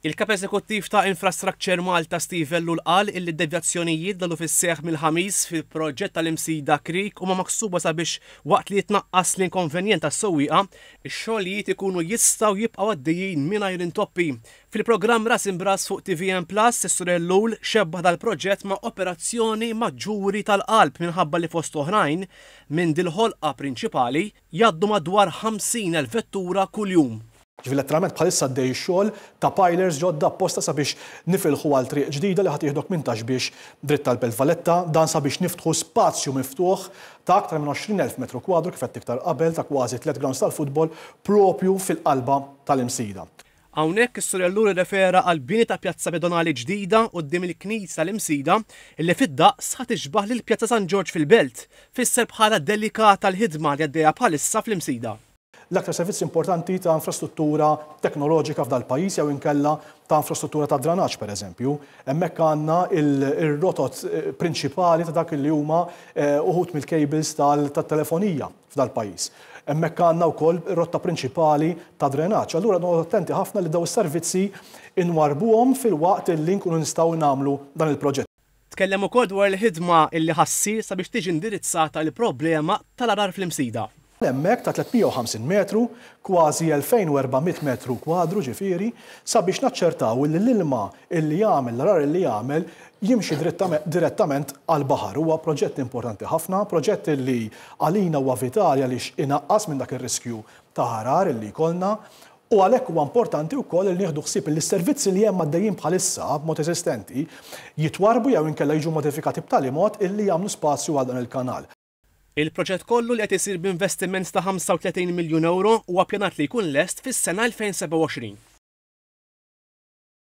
Il-Kap Eżekuttiv ta' Infrastructure Malta Steve Ellul qal illi d-devjazzjonijiet daħlu fis-seħħ mill-Ħamis fil-proġett tal-Imsida Creek huma maħsuba sabiex waqt li jitnaqqas l-inkonvenjent għas-sewwieqa, ix-xogħlijiet ikunu jistgħu jibqgħu għaddejjin mingħajr intoppi. Fil-programm Ras Imb'Ras fuq tvm Plus, is-Sur Ellul xebbaħ dal-proġett ma' operazzjoni maġġuri tal-qalb minħabba li fost oħrajn, minn dil-ħolqa prinċipali, jgħaddu madwar 50,000 vettura kuljum. Ġifieri letteralment bħalissa għaddej ix-xogħol ta' pilers ġodda apposta sabiex nifilħu għal triq ġdida li ħa tieħdok minn Ta' Xbiex dritt għall-Belt Valletta. Dan sabiex niftħu spazju miftuħ ta' aktar minn 20,000 metru kwadru, kif għedt iktar qabel, ta' kważi tliet grounds tal-futbol proprju fil-qalba tal-Imsida. Hawnhekk is-Sur Ellul irrefera għall-bini ta' pjazza pedonali ġdida quddiem il-Knisja tal-Imsida li fid-daqs ħa tixbah lil Pjazza San Ġorġ fil-Belt. Fisser bħala delikata l-ħidma li għaddejja bħalissa fl-Imsida. L-aktar servizzi importanti ta' infrastruttura teknoloġika f'dal-pajjiż jew inkella ta' infrastruttura ta' dranaġġ pereżempju. Hemmhekk għandna r-rotot prinċipali ta' dak li huma uħud mill-cables tat-telefonija f'dal-pajjiż. Hemmhekk għandna wkoll rotta prinċipali ta' drenaġġ. Allura noqogħdu attenti ħafna li dawn is-servizzi nwarrbuhom filwaqt li nkunu nistgħu nagħmlu dan il-proġett. Tkellem ukoll dwar il-ħidma illi ħa ssir sabiex tiġi indirizzata l-problema tal-għarar fl-Imsida. Hemmhekk ta' 350 metru, kważi 2,400 metru kwadru ġifieri, sabiex naċċertaw illi l-ilma illi jagħmel l-għarar illi jagħmel jimxi direttament għall-baħar. Huwa proġett importanti ħafna, proġett illi għalina huwa vitali għaliex inaqqas minn dak ir-riskju ta' għarar illi jkollna U għalhekk huwa importanti wkoll li nieħdu ħsieb li s-servizzi li hemm għaddejjin bħalissa b'mod eżistenti jitwarrbu jew inkella jiġu modifikati b'tali mod illi jagħmlu spazju għal dan il-kanal. Il-proġett kollu li qed isir b'investiment ta' 35 miljun ewro huwa ppjanat li jkun lest fis-sena 2027.